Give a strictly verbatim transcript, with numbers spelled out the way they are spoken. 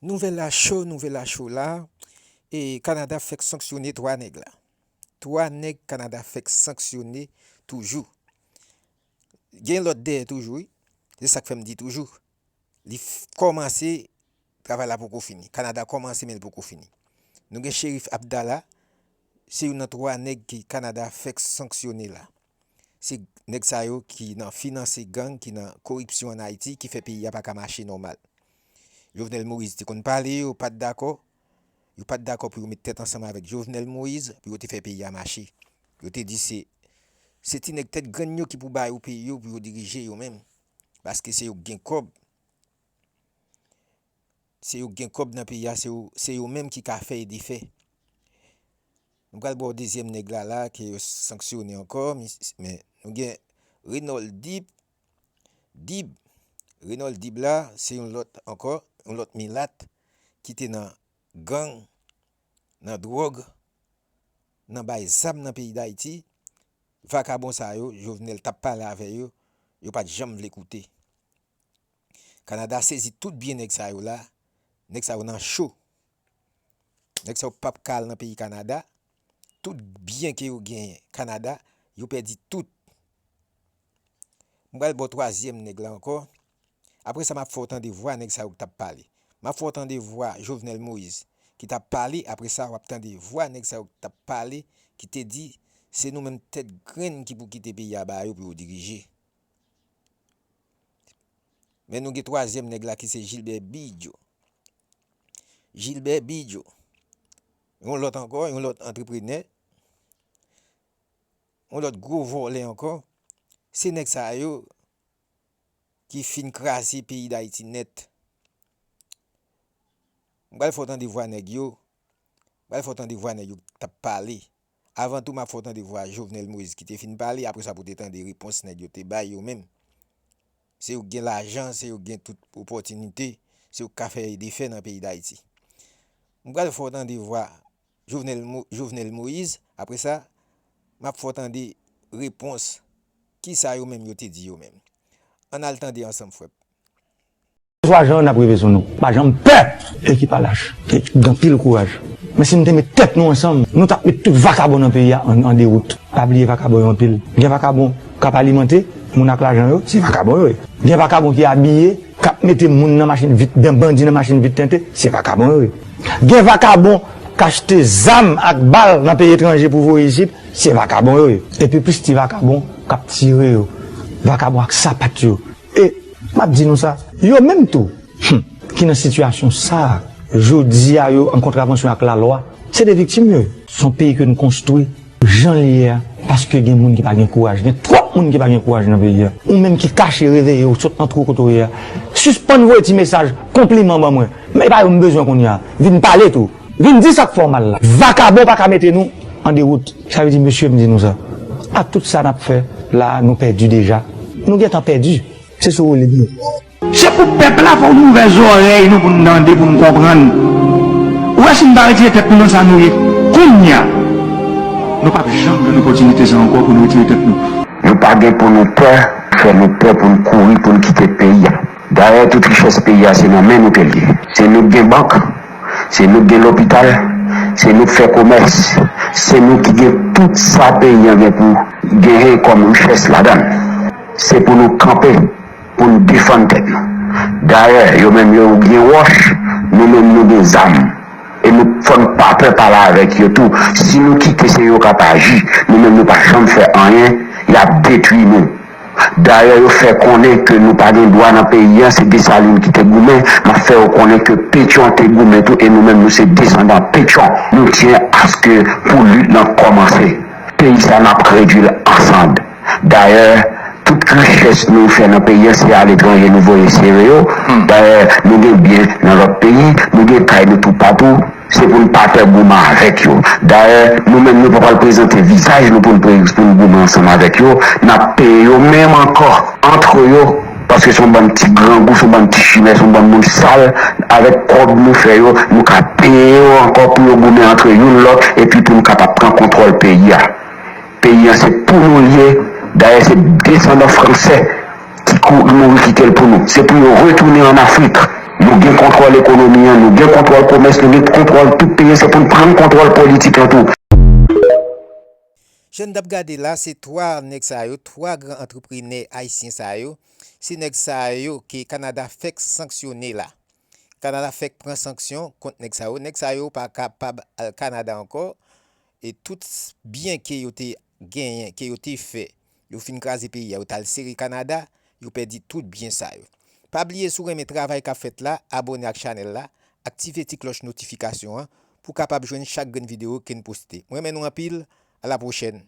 Nouvèl la cho, nouvèl la cho la. E Kanada fèk sanksyone twa nèg la. Twa nèg Kanada fèk sanksyone toujou. Gen lòt dèyè toujou, wi. Se sa k fè m di toujou. Li f- kòmanse, travay la poko fini. Kanada kòmanse, men l poko fini. Nou gen Cherif Abdallah, se youn nan twa nèg ke Kanada fèk sanksyone la. Se nèg sa yo ki nan finanse gang, ki nan koripsyon ann Ayiti, ki fè peyi a pa ka mache nòmal. Jovenel Moïse te konn pale, yo pa t dakò. Yo pa t dakò pou yo met tèt ansanm avèk Jovenel Moïse pou yo te fè peyi a mache. Yo te di se se ti nèg tèt grenn yo ki pou ba yo peyi yo pou yo dirije yo menm. Paske se yo k gen kòb. Se yo k gen kòb nan peyi a, se yo, se yo menm ki ka fè e defè. Nou pral ba w dezyèm nèg la la ke yo sanksyone ankò, men nou gen Renold Dib. Dib. Renold Dib la, se yon lòt ankò, yon lòt milat ki te nan gang, nan dwòg, nan bay zam nan peyi Dayiti. Vakabon sa yo, Jovenel t ap pale avè yo, yo pa t janm vle koute. Kanada sezi tout byen nèg sa yo la. Nèg sa yo nan cho. Nèg sa yo p ap ka al nan peyi Kanada. Tout byen ke yo genyen Kanada, yo pèdi tout. M pral ba w twazyèm nèg la ankò. Apre sa, m ap fè w tande vwa nèg sa yo k t ap pale. M ap fè w tande vwa Jovenel Moïse ki t ap pale. Apre sa, w ap tande vwa nèg sa yo k t ap pale, ki te di se nou menm tèt grenn ki pou kite peyi a ba yo pou yo dirije. Men nou gen twazyèm nèg la ki se Gilbert Bidjo. Gilbert Bidjo. Yon lòt ankò, yon lòt antreprenè. Yon lòt gwo vòlè ankò. Se nèg sa yo ki fin kraze peyi Dayiti nèt. M pral fè w tande vwa nèg yo. M pral fè w tande vwa nèg yo k t ap pale. Avan tou, m ap fè w tande vwa Jovenel Moïse ki te fin pale, apre sa pou w te tande repons nèg yo te bay yo menm. Se yo k gen lajan, se yo k gen tout opòtinite, se yo k ka fè e defè nan peyi Dayiti. M pral fè w tande vwa Jovenel, Mo- Jovenel Moïse, apre sa, m ap fè w tande repons kisa yo menm yo te di yo menm. Ann al tande ansanm, frè m. Swa jan n ap rive sou nou. Pa janm pè! Ekip a lach. Gen anpil kouraj. Men si nou te met tèt nou ansanm, nou t ap met tout vakabon nan peyi a an, an dewout. Pa bliye vakabon yo anpil. Gen vakabon k ap alimante moun ak lajan yo, se vakabon yo ye. Gen vakabon ki abiye, k ap mete moun nan machin vit, bandi nan machin vit tente, se vakabon yo ye. Gen vakabon k achte zam ak bal nan peyi etranje pou voye isit, se vakabon yo ye. Epi plis ti vakabon k ap tire yo. Vakabon ak sapat yo. E m ap di nou sa, yo menm tou, hmm, ki nan sitiyasyon sa a, jodi a yo an kontravansyon ak lalwa, se de viktim yo ye. Se yon peyi ke n konstwi jan l ye a, paske gen moun ki pa gen kouraj, gen twòp moun ki pa gen kouraj nan peyi a. Ou menm ki kache, reveye w, sot nan twou kote w ye a, sispann voye ti mesaj konpliman ban mwen. Men e pa yo m bezwen kounye a. Vin pale tou. Vin di sa k fè w mal la. Vakabon pa ka mete nou an dewout. Sa vle di, mesye, m di nou sa. Ak tout sa n ap fè la a, nou pèdi deja. Nou gentan pèdi. Se sou ou li ye. Se pou pèp la fè w n ouvè zòrèy nou pou n tande, pou n konprann. Ou wè si n pa retire tèt nou nan sa nou ye kounye a, nou p ap janm jwenn opòtinite sa ankò pou n retire tèt nou. Nou pa gen pou nou pè, fè nou pè pou n kouri pou n kite peyi a. Dayè tout richès peyi a se nan men nou ke l ye. Se nou k gen bank, se nou k gen lopital, se nou k fè komès, se nou ki gen tout sa peyi an gen pou genyen kòm richès ladan l. Se pou nou kanpe pou n defann tèt nou. Dayè, yo menm yo gen wòch, nou menm nou gen zam. E nou fò n pa pè pale avèk yo tou. Si nou kite se yo k ap aji, nou menm nou pa janm fè anyen, y ap detwi nou. Dayè yo fè konnen ke nou pa gen dwa nan peyi an, se Desalin ki te goumen, m ap fè yo konnen ke Petyon te goumen tou e nou menm nou se desandan Petyon. Nou tyen aske pou lit lan kòmanse. Peyi sa n ap redwi l an sann. Dayè, tout richès nou fè nan peyi an se aletranje nou voye sere yo. Dayè, nou gen byen nan lòt peyi, nou gen kay nou toupatou. Se pou n pa pè goumen avèk yo. Dayè, nou menm nou pa pral prezante vizaj nou pou n pre- pou n goumen ansanm avèk yo. N ap peye yo menm ankò. Antre yo, paske se yon bann ti grangou, se yon bann ti chimè, se yon bann moun sal. Avèk kòb nou fè yo, nou ka peye yo ankò pou yo goumen antre youn lòt epi pou n kapab pran kontwòl peyi a. Peyi an se pou nou l ye. Dayè se desandan fransè ki kou- mouri kite l pou nou. Se pou yo retounen ann Afrik. Nou gen kontwòl ekonomi an, nou gen kontwòl komès, nou gen kontwòl tout peyi an, se pou n pran kontwòl politik lan tou. Jan n t ap gade la, se twa nèg sa yo, twa gran antreprenè ayisyen sa yo, se nèg sa yo ke Kanada fèk sanksyone la. Kanada fèk pran sanksyon kont nèg sa yo. Nèg sa yo pa kapab al Kanada ankò. E tout byen ke yo te genyen, ke yo te fè, yo fin kraze peyi a, yo t al sere Kanada, yo pèdi tout byen sa yo. Pa bliye, si w renmen travay k ap fèt la, abòne ak chanèl la, aktive ti klòch notifikasyon an pou w kapab jwenn chak grenn videyo ke n poste. Mwen renmen nou anpil, a la pwochèn.